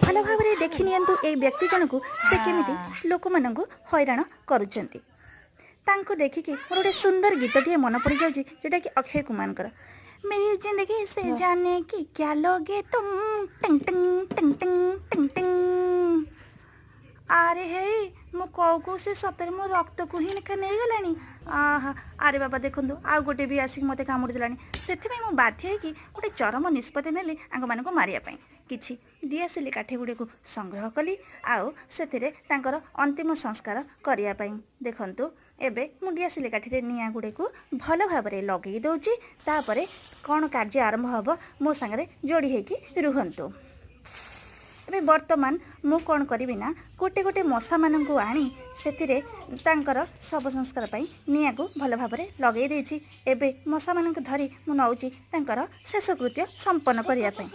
ଭଲ ଭାବରେ ଦେଖି ନିଅନ୍ତୁ ଏଇ ବ୍ୟକ୍ତି ଜଣକୁ, ସେ କେମିତି ଲୋକମାନଙ୍କୁ ହଇରାଣ କରୁଛନ୍ତି। ତାଙ୍କୁ ଦେଖିକି ମୋର ଗୋଟେ ସୁନ୍ଦର ଗୀତଟିଏ ମନେ ପଡ଼ିଯାଉଛି, ଯେଉଁଟାକି ଅକ୍ଷୟ କୁମାରଙ୍କର, "मेरी ज़िंदगी से जाने कि क्या लोगे तुम", ଟିଙ୍ଗ ଟିଙ୍ଗ ଟିଙ୍ଗ ଟିଙ୍ଗ ଟିଙ୍ଗ ଟିଙ୍ଗ। ଆରେ ହେଇ, ମୁଁ କହୁ କହୁ ସେ ସତରେ ମୋ ରକ୍ତକୁ ହିଁ ଲେଖା ନେଇଗଲାଣି। ଆହା, ଆରେ ବାବା, ଦେଖନ୍ତୁ, ଆଉ ଗୋଟେ ବି ଆସିକି ମୋତେ କାମୁଡ଼ି ଦେଲାଣି। ସେଥିପାଇଁ ମୁଁ ବାଧ୍ୟ ହେଇକି ଗୋଟେ ଚରମ ନିଷ୍ପତ୍ତି ନେଲି ଆଙ୍କମାନଙ୍କୁ ମାରିବା ପାଇଁ। କିଛି ଦିଆସିଲି କାଠି ଗୁଡ଼ିକୁ ସଂଗ୍ରହ କଲି ଆଉ ସେଥିରେ ତାଙ୍କର ଅନ୍ତିମ ସଂସ୍କାର କରିବା ପାଇଁ। ଦେଖନ୍ତୁ, ଏବେ ମୁଁ ଦିଆସିଲି କାଠିରେ ନିଆଁ ଗୁଡ଼ିକୁ ଭଲ ଭାବରେ ଲଗେଇ ଦେଉଛି। ତାପରେ କ'ଣ କାର୍ଯ୍ୟ ଆରମ୍ଭ ହେବ, ମୋ ସାଙ୍ଗରେ ଯୋଡ଼ି ହେଇକି ରୁହନ୍ତୁ। ଏବେ ବର୍ତ୍ତମାନ ମୁଁ କ'ଣ କରିବି ନା, ଗୋଟେ ଗୋଟେ ମଶାମାନଙ୍କୁ ଆଣି ସେଥିରେ ତାଙ୍କର ଶବ ସଂସ୍କାର ପାଇଁ ନିଆଁକୁ ଭଲ ଭାବରେ ଲଗେଇ ଦେଇଛି। ଏବେ ମଶାମାନଙ୍କୁ ଧରି ମୁଁ ନେଉଛି ତାଙ୍କର ଶେଷକୃତ୍ୟ ସମ୍ପନ୍ନ କରିବା ପାଇଁ।